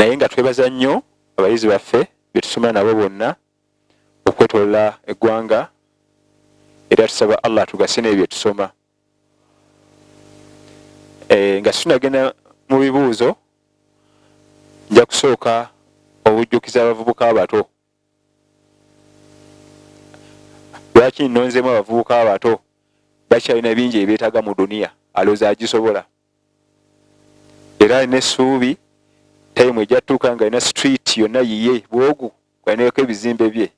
Naye nga twebaza nnyo abayizi baffe betusoma nabo bonna okwetolola eggwanga, era tusaba Allah atugase n'ebyo byetusoma. Nga situnagenda mu bibuuzo, nja kusooka obujjukiza abavubuka abato. Lwaki nnonzeemu abavubuka abato? Bakyalina bingi ebyetaaga mu duniya, alowooza agisobola, era alina essuubi tayimu ejja tuuka nga alina street yonna yiye bwogu alineko ebizimbe bye,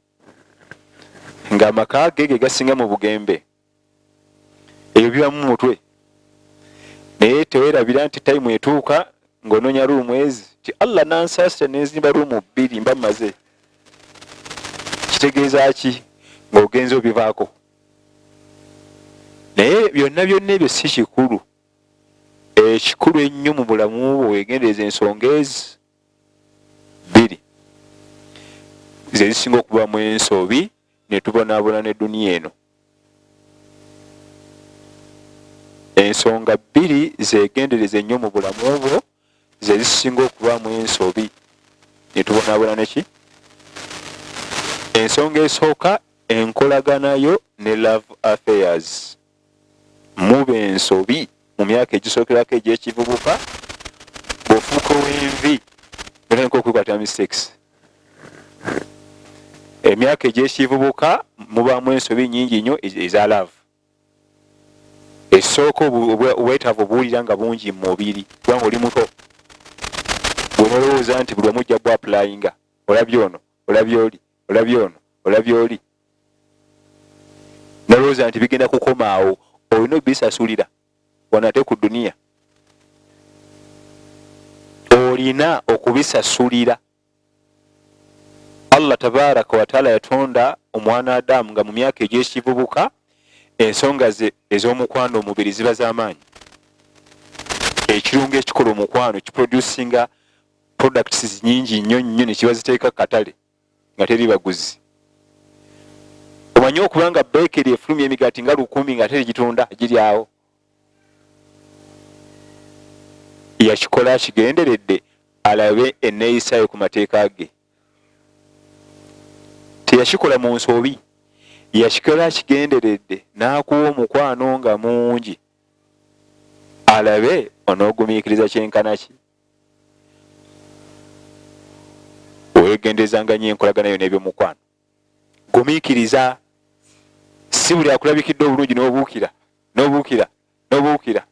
ng'amaka ge ge gasinga mu Bugembe. Ebyo biba mu mutwe, naye tewerabira nti tayimu etuuka ng'onoonya ruumu ezi ti Allah nansaasira nenzimba ruumu 2 mba mmaze. Kitegeeza ki? Ng'ogenze obivaako. Naye byonna byonna ebyo si kikulu. Ekikulu ennyo mu bulamu bwo, weegendereza ensonga ezi 2 ze zisinga okubamu ensobi ne tubonaabona ne duniya eno. Ensonga 2 zeegendereza ennyo mu bulamu bwo, ze zisinga okubaamu ensobi ne tubonaabona neki. Ensonga esooka, enkolaganayo ne love affairs. Muba ensobi mu myaka egisookerako egy'ekivubuka, bw'ofuuka ow'envi otandika okwekwatira mistakes. Emyaka egy'ekivubuka mubaamu ensobi nnyingi nnyo eza love. Esooka, obwetaavu obuwulira nga bungi mu mubiri kubanga oli muto, bw'onolowooza nti buli omu ojja bw'apulayinga, olabye ono, olabye oli, olabye ono, olabye oli, nolowooza nti bigenda kukomaawo, olina obisasulira wano ate ku duniya, olina okubisasulira. Allah tabaraka wataala yatonda omwana Adamu nga mu myaka egy'ekivubuka ensonga ze ez'omukwano omubiri ziba z'amaanyi. Ekirungo ekikola omukwano kiproducinga products nyingi nnyo nnyo ne kiba ziteeka katale nga teri baguzi. Omanyi okuba nga bakery efulumya emigaati nga 1000 nga teri gitunda, giri awo. Yakikola akigenderedde alabe enneeyisaayo ku mateeka ge. Teyakikola mu nsobi, yakikola akigenderedde n'akuwa omukwano nga mungi alabe onoogumiikiriza kyenkana ki. Weegenderezanga nnyo enkolagana yo n'ebyomukwano. Gumiikiriza, si buli akulabikidde obulungi n'obuukira n'obuukira n'obuukira,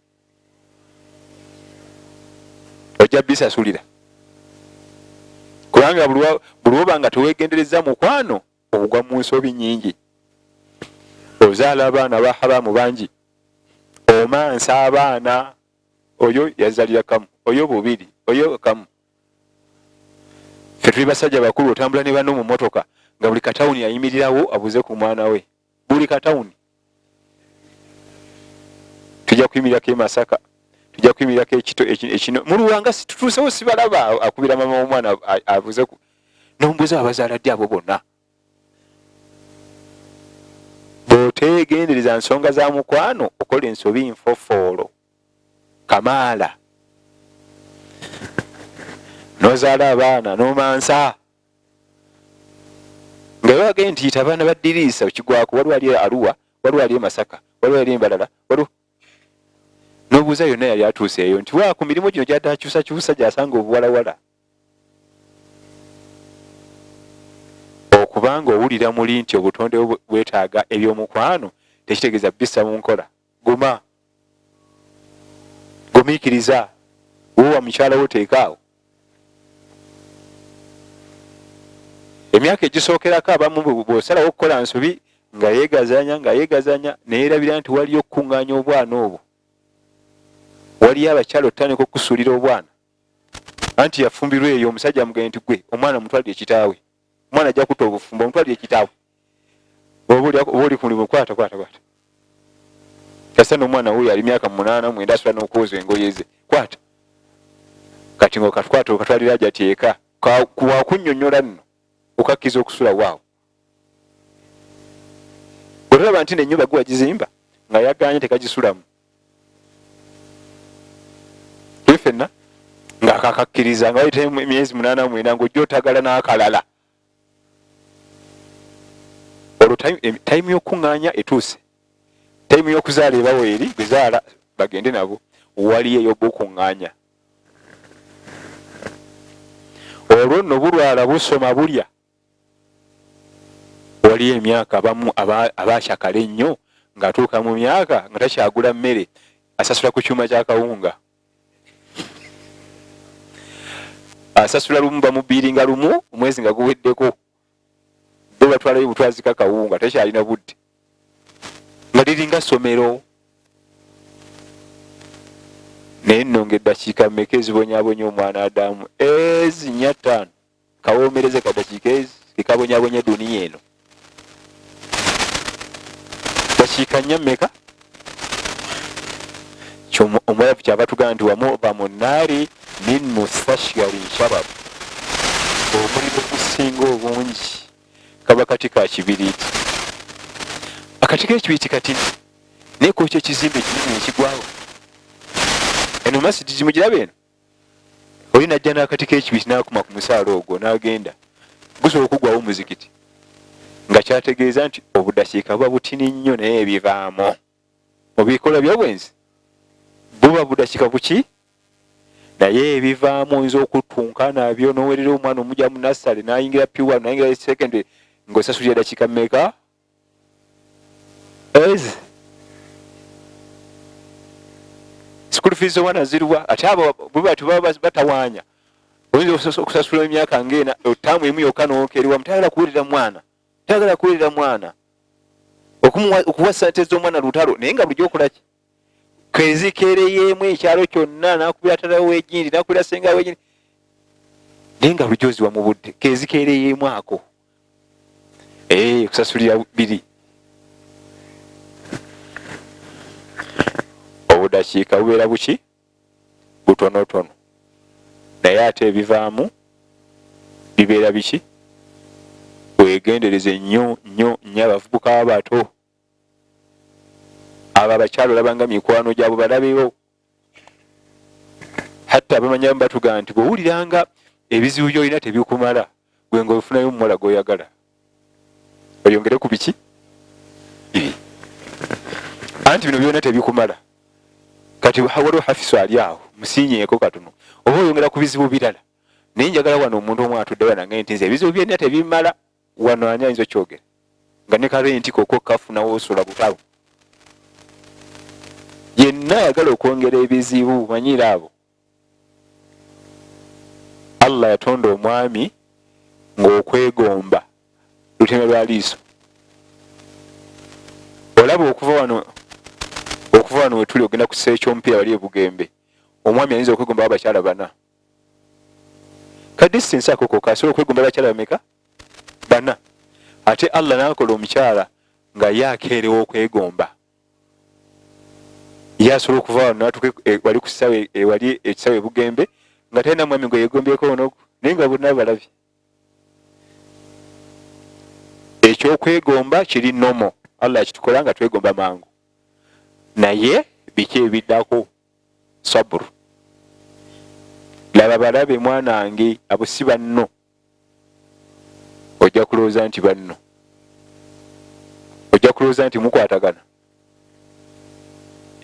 ojja bisasulira, kubanga buli lwoba nga teweegendereza mukwano ogwa mu nsobi nnyingi. Ozaala abaana ba haramu bangi, omansa abaana, oyo yazalira kamu, oyo bubiri, oyo kamu. Ffe tuli basajja bakulu, otambula ne banno mu mmotoka nga buli katawuni ayimirirawo abuze ku mwana we. Buli katawuni tujja kuyimirirako e Masaka, tujja kuyimirirako ekito ekino mu Luwanga, tutuusewo sibalaba, akubira mama w'omwana abuze ku n'omubuuza abazaala ddi abo bonna. Bw'oteegendereza nsonga za mukwano okola ensobi nfofoolo kamaala, n'ozaala abaana n'omansa nga babagambye nti yita abaana ba Diriisa okigwako, waliwo ali Arua, waliwo ali e Masaka, waliwo ali e Mbarara, waliwo n'obuuza yonna yali atuuseeyo nti wa ku mirimu gino gy'adde akyusakyusa gy'asanga obuwalawala. Okubanga owulira muli nti obutonde bwo bwetaaga eby'omukwano tekitegeeza bissa mu nkola. Guma, gumiikiriza, woowa mukyala wo teekaawo. Emyaka egisookerako abamu bw'osalawo okukola nsobi nga yeegazanya nga yeegazanya ne yeerabira nti waliyo okukuŋŋaanya obwana obwo, waliyo abakyala otandika okukusuulira obwana. Anti yafumbirwa eyo omusajja amugende nti gwe omwana mutwalire kitaawe, omwana ajja kutta obufumbo, omutwalire kitaawe. Oba oli ku mulimu, kwata kwata kwata kasita n'omwana wuyo ali myaka 8 9 asobola n'okwoza engoye ze, kwata kati ng'okatwata okatwalira aja teeka wakunnyonnyola nno okakkiza okusula waawo. Bwetolaba nti n'ennyumba gwe wagizimba nga yagaanye tekagisulamu, tuli ffenna nga Ng'akakakkiriza nga wayita emyezi 89 ng'ojja otagala n'akalala. Olwo tayimu y'okukuŋŋaanya etuuse, tayimu y'okuzaala ebawo eri gwe zaala bagende nabo, waliyo ey'obukuŋŋaanya. Olwo nno bulwala busoma bulya. Waliyo emyaka abamu abakyakala ennyo ng'atuuka mu myaka nga takyagula mmere, asasula ku kyuma kya kawunga. Asasula lumu bamubiiringa lumu omwezi nga guweddeko, bo batwalayo butwazi ka kawunga, takyalina budde, nga liringa ssomero. Naye nno ng'eddakiika mmeka ezibonyabonya omwana Adamu? Ezi nnya ttaano kawoomereze ka dakiika ezi kekabonyabonya duniya eno. Dakiika nnya mmeka? Omuwarabu kyava tugamba nti wamuvamu naari min mustashgari sharab, omuliro ogusinga obungi kaba kati ka kibiriiti. Akati k'ekibiriiti katini naye kwokya ekizimbe ekinene nekigwawo. Eno masidi gimugiraba eno, oli najja n'akati k'ekibiriiti n'akuma ku musaala ogwo n'agenda, gusobola okugwawo omuzikiti, nga kyategeeza nti obudakiika buba butini nnyo naye ebivaamu mu bikolwa by'obwenzi buba budakiika buki, naye ebivaamu oyinza okuttunka nabyo n'owerera omwana omugya mu nassale n'ayingira P1 n'ayingira secondary ng'osasulira dakiika mmeka ezi school fees omwana ziruwa? Ate abo bwe batyo baba batawaanya, oyinza okusasula emyaka ng'ena ottaamu emu yokka n'okerewa, mutayagala kuwerera mwana, tayagala kuwerera mwana, okuwa sente z'omwana lutalo, naye nga bulijjo okola ki? Kezikeereyemu ekyalo kyonna, nakubira tata w'egindi, nakubira senga w'egindi, naye nga bulijjo oziwa mu budde. Kezikeereyemu ako kusasulira biri obudakiika bubeera buki butonotono, naye ate ebivaamu bibeera biki? Wegendereze nnyo nnyo nnyo abavubuka abato abo, abakyala olabanga mikwano gyabo balabeyo, hatta abamanya batugaa nti bwowuliranga ebizibu byolina tebikumala, gwe nga ofunayo omuwala gwoyagala oyongere ku biki, anti bino byona tebikumala. Kati waliwo hafiso ali awo musinyeeko katono, oba oyongera ku bizibu birala. Naye njagala wano omuntu omu atudde wanange nti nze ebizibu byonna tebimala wano, ani ayinza okyogera nga ne karenti koko kafunawo osula butalo? Yenna ayagala okwongera ebizibu manyiira abo. Allah yatonda omwami ng'okwegomba luteme lwa liiso. Olaba okuva wano, okuva wano wetuli ogenda ku kisaawe ky'omupiira wali ebugembe, omwami ayinza okwegomba abakyala bana. Ka distance ako koka asobola okwegomba abakyala bameka? Bana. Ate Allah n'akola omukyala nga ye akeerewa okwegomba, ye asobola okuva wano natuka wali ku kisaawe, wali ekisawe ebugembe nga talina mwami gwe yegombyeko onogu, naye nga bonna balabye. Ekyokwegomba kiri nomo, Allah yakitukola nga twegomba mangu, naye biki ebiddako? Saburu. Laba balabe mwanange, abo si banno. Ojja kulowooza nti banno, ojja kulowooza nti mukwatagana.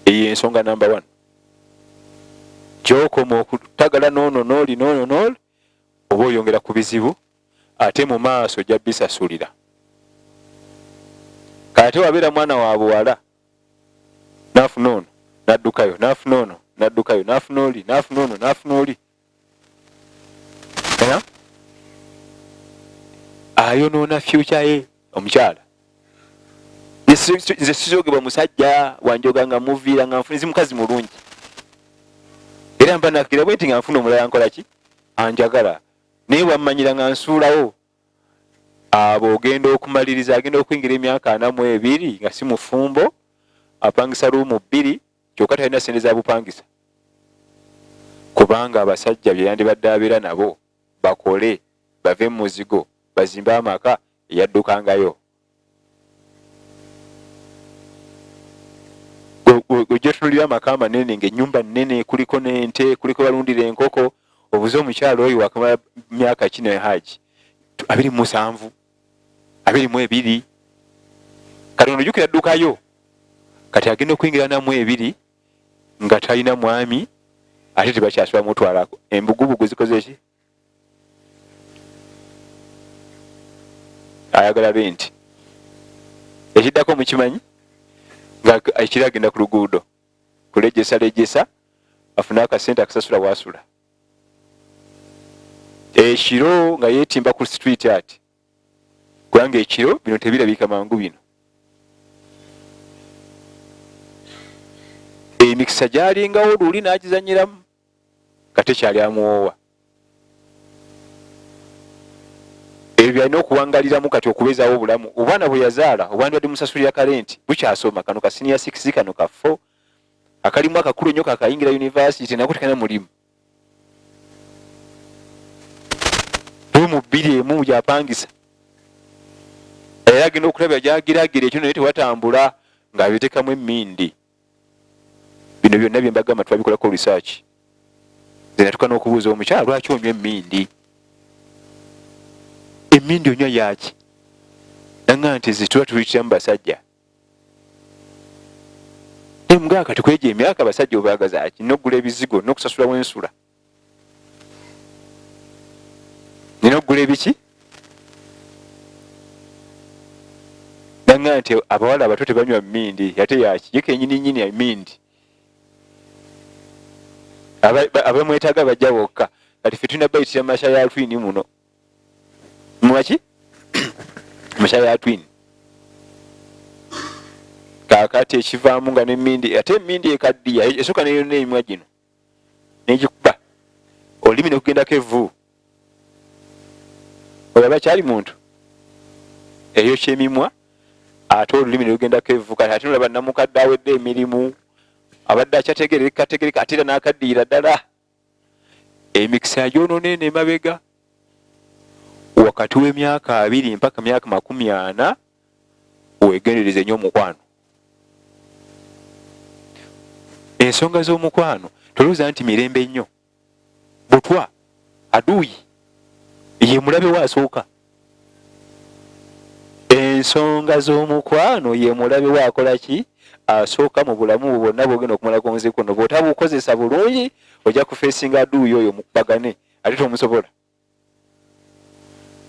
Eyo ensonga namba 1. Gyokoma okutagala noono nooli noono nooli, oba oyongera ku bizibu, ate mu maaso ojja bisasulira. Kati wabeera mwana wa buwala n'afuna ono n'addukayo, n'afuna ono n'addukayo, n'afuna oli, n'afuna ono, n'afuna oli, ayonoona future ye omukyala. Nze sizogebwa musajja wanjoga nga muviira nga nfuna mukazi mulungi, era mba nakira bwe nti nga nfuna omulala nkola ki anjagala, naye wammanyira nga nsuulawo abo. Ogenda okumaliriza agenda okuyingira emyaka 42 nga si mufumbo, apangisa ruumu 2, kyokka talina sente za bupangisa, kubanga abasajja bye yandibadde abeera nabo bakole bave mu muzigo bazimbe amaka eyaddukangayo. Ojja otunulira amaka amanene ng'ennyumba nnene, kuliko n'ente, kuliko balundira enkoko. Obuze omukyalo oyo wakamala myaka ki ne haji? 27, 22. Kati ono jjukira ddukayo, kati agenda okuyingira namu ebiri nga talina mwami, ate tebakyasobola mutwalako. Embugubugu zikoze ki? Ayagala renti. Ekiddako mukimanyi, nga ekiro agenda ku luguudo kulejesa lejesa afune akasente akasasula wasula. Ekiro nga yetimba ku street ati, kubanga ekiro bino tebirabika mangu. Bino emikisa gyalingawo luli n'agizanyiramu, kate kyali amuwoowa. Ebyo byalina okuwangaliramu kati okubeezaawo obulamu. Obwana bwe yazaala obwandibadde musasulira kalenti bukyasoma, kano ka senior 6, kano ka 4, akalimu akakulu ennyo kakayingira university, nako tekalina mulimu. Ruumu bbiri emu gyapangisa, era agenda okulabira gyagiragira ekyo naye tewatambula, ng'abiteekamu emmindi. Bino byonna bye mbagamba twabikolako research. Nze natuka n'okubuuza omukyala, lwaki onywa emmindi? Emmindi onywa yaki? Nanga nti zituba tuluyitiramu basajja. Emugaa kati kwejo emyaka abasajja obaagaza ki? Nokugula ebizigo, n'okusasula wensula, nina okugula ebiki. Nanga nti abawala abato tebanywa mmindi, ate yaki? Ye kenyini nyini emindi abamwetaaga bajja bokka. Kati ffe tulina bayitira masha ya twini muno mwaki masha ya twini. Kakati ekivaamu nga nemindi, ate emindi ekaddiya esooka neyonna emimwa gino negikuba olulimi nekugendako evvu. Oyo aba kyali muntu eyokya emimwa, ate olulimi nelugendako evvu. Kati ate nolaba namukadde awedde emirimu, abadde akyategereka tegereka, ate era n'akaddiira ddala. Emikisa yagyonoona eno emabega wakati w'emyaka 20 mpaka myaka 40. Wegendereze nnyo omukwano, ensonga z'omukwano. Tolowooza nti mirembe nnyo. Butwa aduuyi ye mulabe we asooka. Ensonga z'omukwano ye mulabe we akola ki asooka mu bulamu bwo bwonna bwogenda okumala ku nsi kuno. Bw'otabukozesa bulungi ojja kufeesinga aduuyi oyo mukubagane, ate tomusobola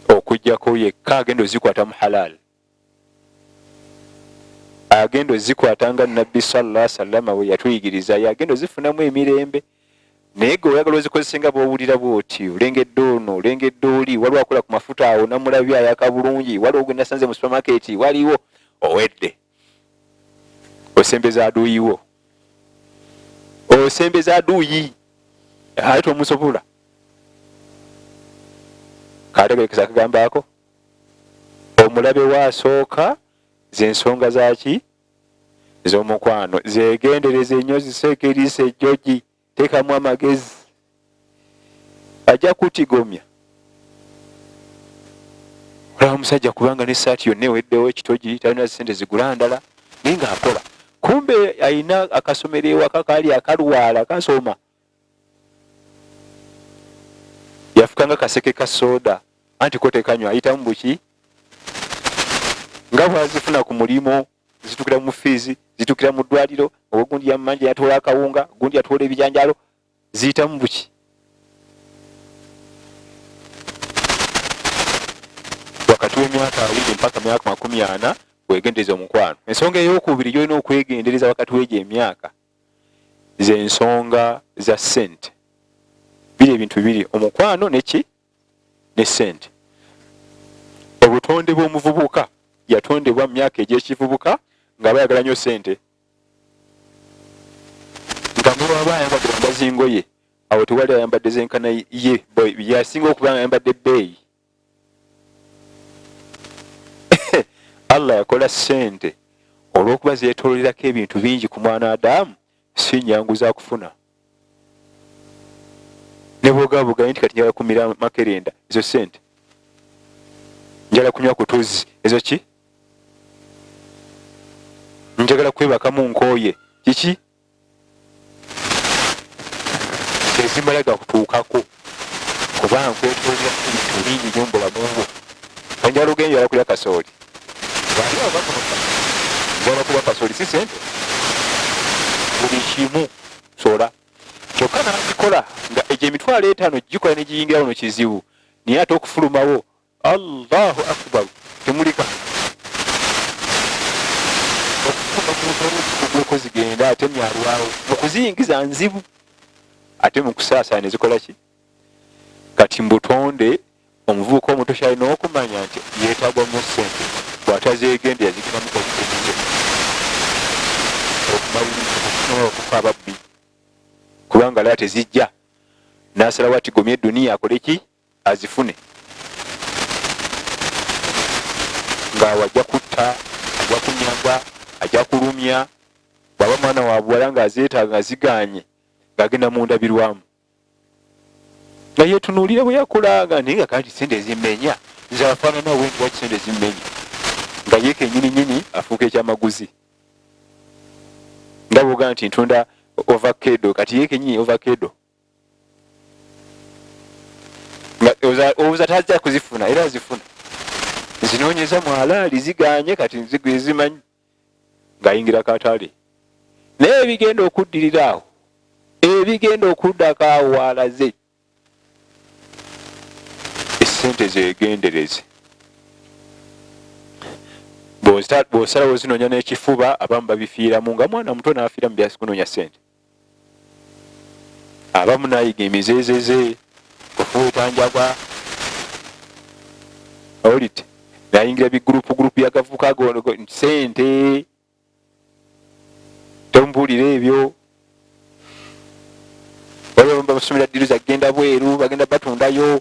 okujjako yekka agenda ozikwata mu halal, agenda ozikwata nga Nabbi sallallahu sallama bwe yatuyigiriza, yagenda ozifunamu emirembe. Naye gwe oyagala ozikozese nga bwowulira bwoti, olengedde ono, olengedde oli, waliwo akola ku mafuta awo namulabye ayaka bulungi, waliwo gwe nasanze mu supermarket, waliwo owedde osembeza aduuyiwo, osembeza aduuyi ate tomusobola. Kategerekesa akagambo ako, omulabe we asooka zensonga zaki z'omukwano. Zegendereze nnyo, ziseeko eriiso ejjogi, teekamu amagezi, ajja kutigomya. Olaba omusajja kubanga n'essaati yonna eweddewo ekitogi, talina sente zigula ndala, naye ng'akola, kumbe alina akasomero ewaka kaali akalwala kasoma, yafuka nga kaseke ka soda, anti ko tekanywa, ayitamu buki nga bwazifuna ku mulimu, zitukira mu fiizi, zitukira mu ddwaliro, ogundi yamanja yatoola akawunga, gundi yatoola ebijanjalo, ziyitamu buki. Wakati w'emyaka 20 mpaka myaka 40 wegendereza omukwano. Ensonga eyokubiri gyolina okwegendereza wakati w'egyo emyaka zensonga za ssente. Biri ebintu bibiri, omukwano neki ne ssente. Obutonde bw'omuvubuka, yatondebwa mu myaka egy'ekivubuka nga bayagala nnyo ssente, nga newaba ayambadde bambazi ngoye awo tewali ayambadde zenkana ye, yasinga okuba nga ayambadde bbeeyi. Allah yakola ssente olw'okuba zeetololerako ebintu bingi ku mwana Adamu, si nyangu za kufuna. Ne bwogaba bugaye nti kati njagala kumira makerenda, ezo ssente, njagala kunywa ku tuzzi, ezo ki, njagala kwebakamu nkooye, kiki, tezimala gakutuukako. Kuba nkwetolera ebintu bingi nnyo mu bulamu bwo. Njagala ogende njagala kulya kasooli. Bwali awo bakunuka. Njagala kulya kasooli si sente. Buli kimu sola. Kyokka n'agikola nga egyo 50,000 gikola ne giyingira wano kizibu. Naye ate okufulumawo Allahu akbar temulika. Okufuluma ku lutalo zigenda ate myalwawo. Mu kuziyingiza nzibu. Ate mu kusaasaana ne zikola ki? Kati mu butonde omuvubuka omuto kyalina okumanya nti yeetaaga nnyo ssente, bw'atazeegendera zigenda mukozesa okumaliriza okufuna abavubuka ababbi, kubanga alaba tezijja, n'asalawo atigomye eduniya akole ki azifune, ng'awo ajja kutta, ajja kunyaga, ajja kulumya. Bw'aba mwana wa buwala ng'azeetaaga nga zigaanye, ng'agenda mu ndabirwamu nga yetunuulira bwe yakulanga, naye nga kati sente zimmenya, nze afaanana we nti waki sente zimmenya, nga ye kenyini nyini afuuka ekyamaguzi. Nga bwoga nti ntunda ovakedo, kati ye kenyini ovakedo nga obuza tajja kuzifuna, era azifuna, zinoonyeza mwalaali ziganye, kati nzimanyi ng'ayingira katale. Naye ebigenda okuddirira awo, ebigenda okuddako awo waalaze, essente zeegendereze. Bw'osalawo zinoonya n'ekifuba, abamu babifiiramu nga mwana muto n'afiira mu byakunoonya ssente. Abamu n'ayiga emizeezeze, kufuuta njagwa, owulidde, n'ayingira bigurupu gurupu by'agavubuka ago ssente. Tombuulira ebyo. Waliwo babasomera ddiru za kugenda bweru, bagenda batundayo,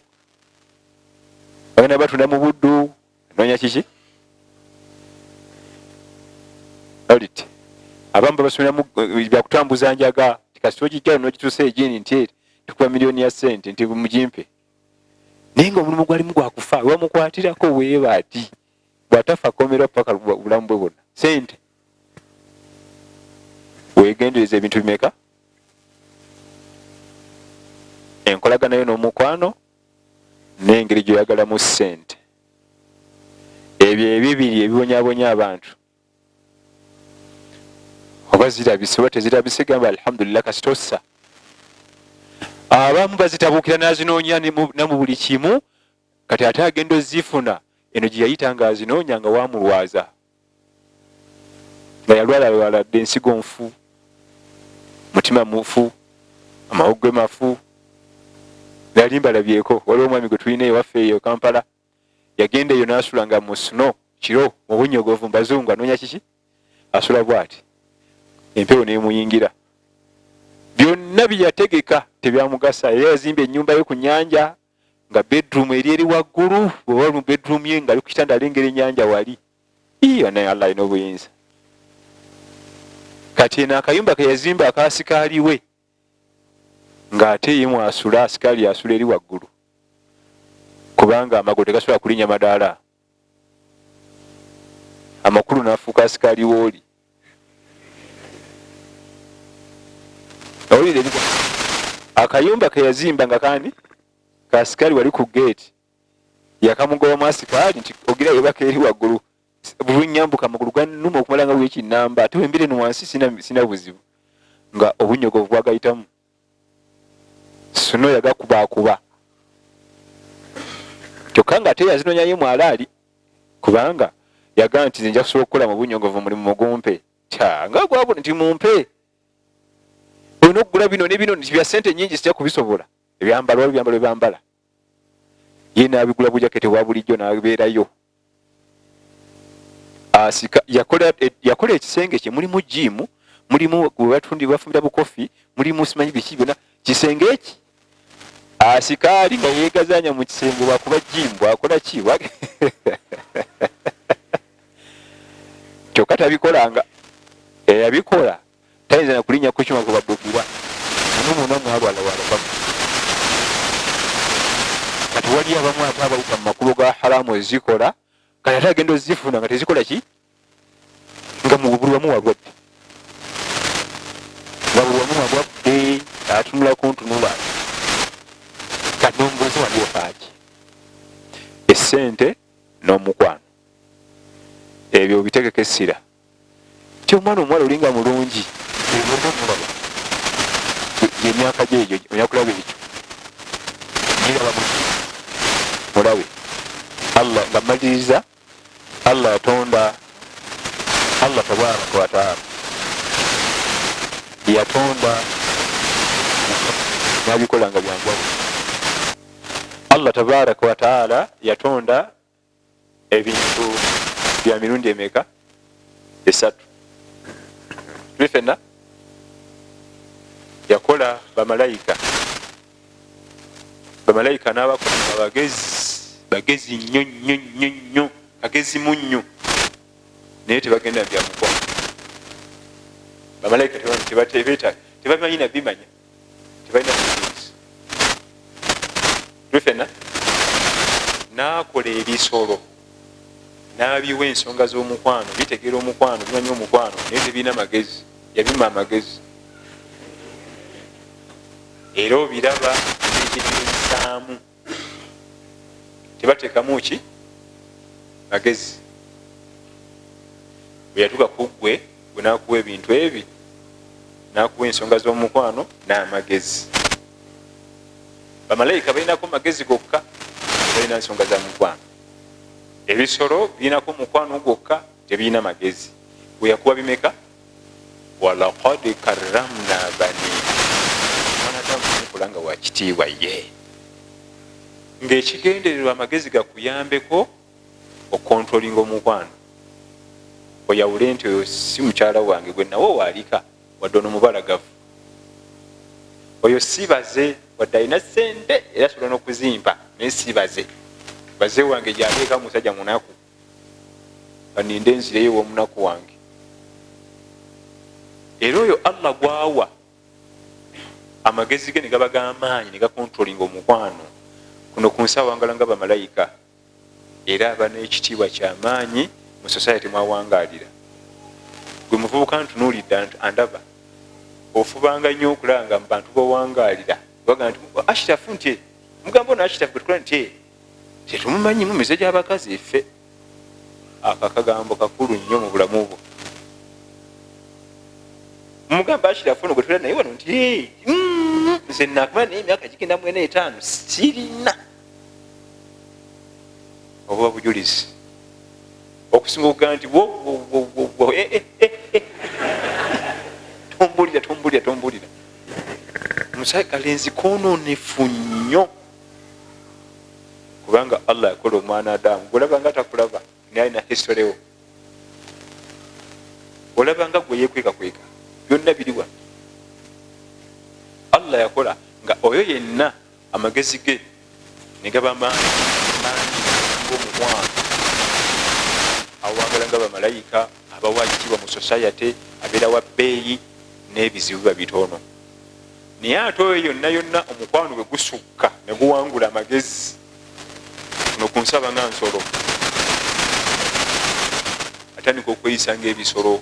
bagenda batunda mu buddu, noonya kiki? Owulidde, abamu babasomeramu byakutambuza njaga, kasita ogijjayo n'ogituusa egini nti tukuba miliyoni ya ssente nti mugimpe, naye nga omulimu gwalimu gwa kufa, webamukwatirako weeba ati bw'atafa akomerwa paka bulamu bwe bwonna. Ssente weegendereza ebintu bimeka? Enkolagana yo n'omukwano n'engeri gy'oyagalamu ssente, ebyo ebibiri ebibonyabonya abantu. Oba zirabise oba tezirabise, gamba alhamdulillah kasita ossa. Abamu bazitabuukira n'azinoonya na mu buli kimu, kati ate agenda ozifuna eno gye yayita ng'azinoonya nga wamulwaza, nga yalwalalwala dda, ensigo nfu, mutima mufu, amawuggwe mafu. Nali mbalabyeko, waliwo omwami gwe tulina ewaffe eyo Kampala, yagenda eyo n'asula nga mu snow kiro mu bunyogovu, mbazungu, anoonya kiki, asula bw'ati, empewo n'emuyingira. Byonna bye yategeka tebyamugasa. Era yazimba ennyumba ye ku nnyanja nga bedroom eri eri waggulu, bw'oba mu bedroom ye ng'ali ku kitanda alengera ennyanja wali. Ii, naye Allah alina obuyinza. Kati eno akayumba ke yazimba akasikaali we, ng'ate ye mwasula, asikaali asula eri waggulu, kubanga amagulu tegasobola kulinnya madaala. Amakulu n'afuuka asikaali wooli. Owulira ebigambo? Akayumba ke yazimba nga kani kasikaali wali ku geeti, yakamugobamu asikaali nti ogira webaka eri waggulu, bulunnyambuka amagulu gannuma okumala nga wiiki nnamba, ate wembira eno wansi sina buzibu. Nga obunyogovu bwagayitamu, suno yagakubaakuba, kyokka nga ate yazinonyayo mwalaali, kubanga yagamba nti nze nja kusobola okukola mu bunyogovu omulimu mugumpe kya nga gwabula nti mumpe olina okugula bino ne bino nti bya ssente nnyingi sijja kubisobola. Ebyambalo, waliwo ebyambalo byebambala, ye n'abigula bujaketi obwa bulijjo n'abeerayo asika. Yakola ekisenge kye mulimu jiimu, mulimu webatundi bafumbira bukofi, mulimu simanyi biki byonna, kisenge eki asikaali nga yeegazanya mu kisenge, bwakuba jiimu, bwakola ki, kyokka tabikolanga. Eyabikola tayinza na kulinnya ku kyuma kwe baddukira nomuna mwalwalawala bafa. Kati waliyo abamu ate abayita mu makubo ga haramu ezikola, kati ate agenda ozifuna nga tezikola ki, nga buli wamu walwadde, nga buli wamu walwadde, atunula kuntunula. Kati nomubuuza wano Essente n'omukwano ebyo obitegeka essira ti omwana omuwala olinga mulungi mulaba gyemyaka gyegyo onyakulaba ekyo niraba mulabe. Allah nga maliriza, Allah yatonda, Allah tabaraka wataala yatonda nabikola nga byanjawulo. Allah tabaraka wataala yatonda ebintu bya mirundi emeka? Esatu. Tuli fenna. Yakola bamalayika, bamalayika n'abakola nga bagezi, bagezi nnyo nnyo nnyo nnyo, kagezi mu nnyo, naye tebagenda bya mukwano. Bamalayika tebabimanyi nabimanya, tebalina feelings. Tuli fenna. N'akola ebisolo n'abiwa ensonga z'omukwano, bitegeera omukwano, bimanyi omukwano, naye tebirina magezi. Yabima amagezi, era obiraba engeri gyebyeyisaamu, tebateekamu ki magezi. Bwe yatuuka ku ggwe, gwe n'akuwa ebintu ebi, n'akuwa ensonga z'omukwano n'amagezi. Bamalayika balinako magezi gokka, tebalina nsonga za mukwano. Ebisolo birinako mukwano gwokka, tebirina magezi. Gwe yakuwa bimeka? Walaqad karramna bani mwana adamu, mukola nga wakitiibwa ye, ng'ekigendererwa amagezi gakuyambeko okontrolinga omukwano, oyawule nti oyo si mukyala wange gwe nawe owaalika, wadde ono mubalagavu, oyo si baze, wadde alina sente era asobola n'okuzimpa, naye si baze. Baze wange gyaleeka musajja munaku, baninde nzireyo ew'omunaku wange. Era oyo Allah gwawa amagezi ge ne gaba g'amaanyi ne gakontrolinga omukwano kuno ku nsi, awangala nga bamalayika, era aba n'ekitiibwa kyamaanyi mu society mwawangaalira. Gwe muvubuka ntunuulidde, andaba, ofubanga nnyo okulaba nga mu bantu bawangaalira baga nti Ashirafu, nti mugamba ono Ashirafu gwe tukola, nti tetumumanyi mu mize gy'abakazi ffe. Ako akagambo kakulu nnyo mu bulamu bwo. Mugamba Ashirafu ono gwe tukola naye wano nti nze nakumala naye emyaka gigenda mwena etaano, sirina obuba bujulizi okusinga okugamba nti tombulira, tombulira, tombulira. Musajja kalenzi kononefu nnyo, kubanga Allah yakola omwana Adamu gwolaba nga takulaba, naye alina history wo. Olaba nga gwe yekwekakweka, byonna biri wano. Allah yakola nga oyo yenna amagezi ge ne gaba mangi mangi ngaomukwano, awangala nga bamalayika, abawa ekitiibwa mu society, abeera wa bbeeyi n'ebizibu biba bitono. Naye ate oyo yonna yonna omukwano bwe gusukka ne guwangula amagezi, kuno ku nsi aba nga nsolo, atandika okweyisa ngaebisolo.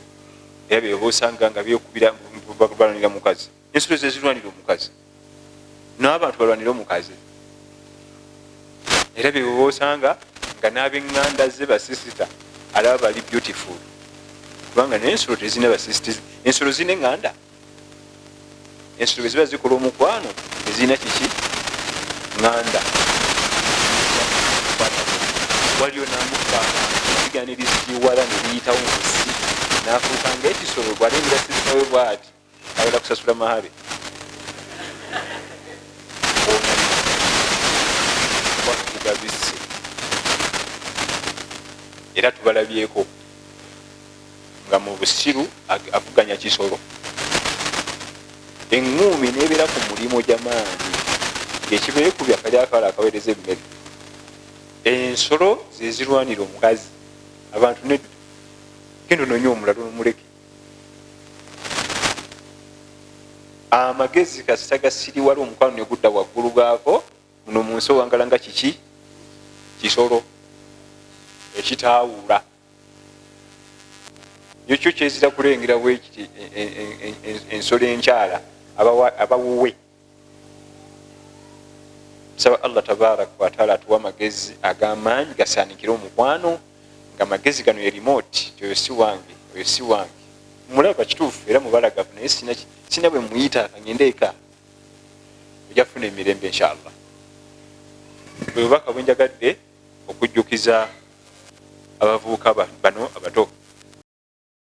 Era byeba osanga nga byekubira, balwanira mukazi. Ensolo zezirwanira omukazi, n'abantu balwanira omukazi. Era byeba osanga nga n'abeŋŋanda ze basisita alaba bali beautiful, kubanga naye ensolo tezirina basisita. Ensolo zirina eŋŋanda? Ensolo bwe ziba zikola omukwano tezirina kiki ŋŋanda. Waliyo namuka abantu bigana nebisiwala nebiyitawo musi, nafuuka ngaekisolo. Bwalengera sisita we bwati, ayagala kusasula mahare. Gabisse, era tubalabyeko nga mu busiru avuganya kisolo. Eŋŋuumi nebeera ku mulimu gyamaanyi ekibeekubya kali akawala akaweereza emmere. Ensolo zezirwanira omukazi, abantu nedda. Genda ononye omulala omuleke. Amagezi kasita gasiriwala, omukwano negudda waggulu gaako, muno mu nsi owangala nga kiki kisolo ekitawula. Ekyo kyezira kulengera bwekiti ensolo enkyala abawuwe. Nsaba Allah tabaraka wataala atuwa amagezi ag'amaanyi gasaanikire omukwano, nga amagezi gano ye remote ti oyo si wange, oyo si wange. Mulaba kituufu era mubalagavu, naye sina bwe muyita, kangende eka. Ojja kufuna emirembe inshallah. Bwe bubaka bwe njagadde okujjukiza abavubuka bano abato.